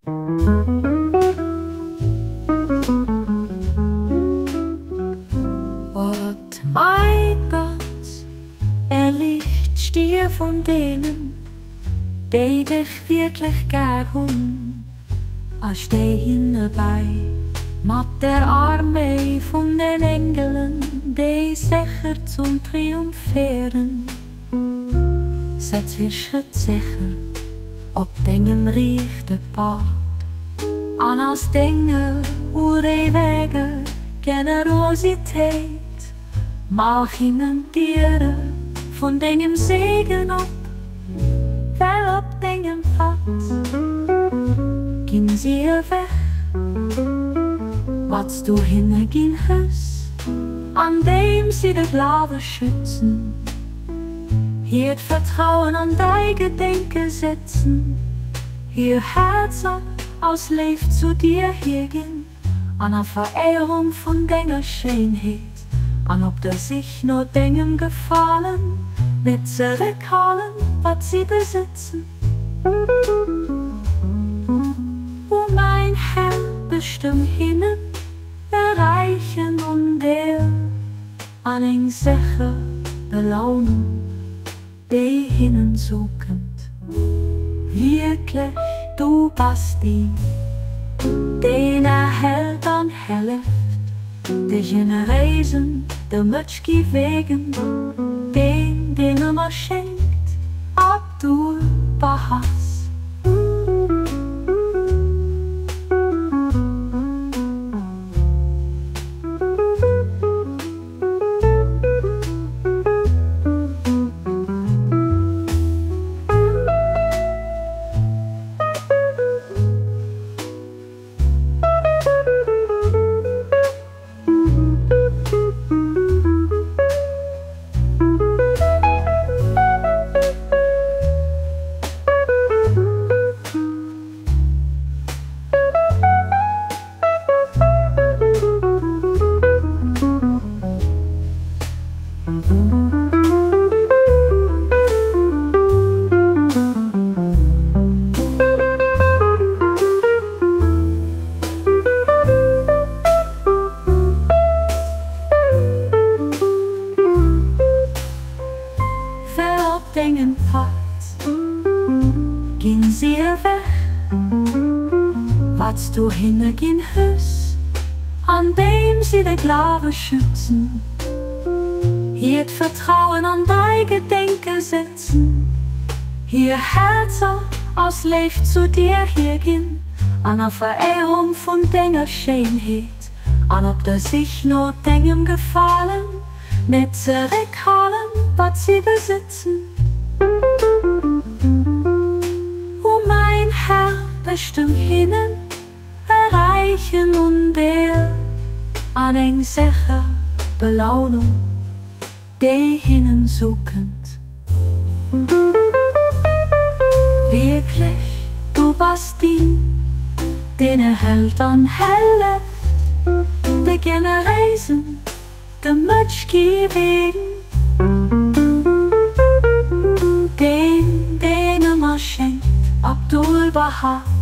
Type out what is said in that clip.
Gott, mein Gott, erlicht d'Stier vun deenen, déi dech wierklech gär hunn, a stéi hinne bäi mat der Arméi vun den Engelen, déi sécher zum Triumph féieren. Setz hir Schrëtt sécher op dengem riichte Pad, an aus denger uréiweger Generositéit maach hinnen d'Diere vun dengem Segen op, well op dengem Pad ginn si ewech, wat s du hinne ginn hues, andeem si de Glawe schützen. Hiert Vertrauen an däi Gedenke setzen, hir Häerzer aus Léift zu dir hierginn an a Veréierung vun denger Schéinheet an op der Sich no dengem Gefalen net zeréckhalen, wat si besëtzen. O mäin Här, bestëmm hinnen e räichen Undeel. An eng sécher Belounung, déi hinnen zoukënnt. Wierklech, du bass deen, deen erhält an helleft, de Generéisen, de Mëtschgi wegen, deen, deen ëmmer schénkt, Abdul Bahas. Well op dengem Pad ginn si ewech, wat s du hinne ginn hues, andeem si de Glawe schützen, hiert Vertrauen an däi Gedenke setzen, hir Häerzer aus Léift zu dir hierginn an a Veréierung vun denger Schéinheet an op der Sich no dengem Gefalen Net zeréckhalen, wat si besëtzen. O mäin Här, bestëmm hinnen e räichen Undeel an eng sécher Belounung, déi hinnen zoukënnt. Wierklech, du bass deen, deen erhält an helleft de Generéisen. De Mëtsch gi ween, deen, deen ëmmer schéngt, Abdu'l-Bahá.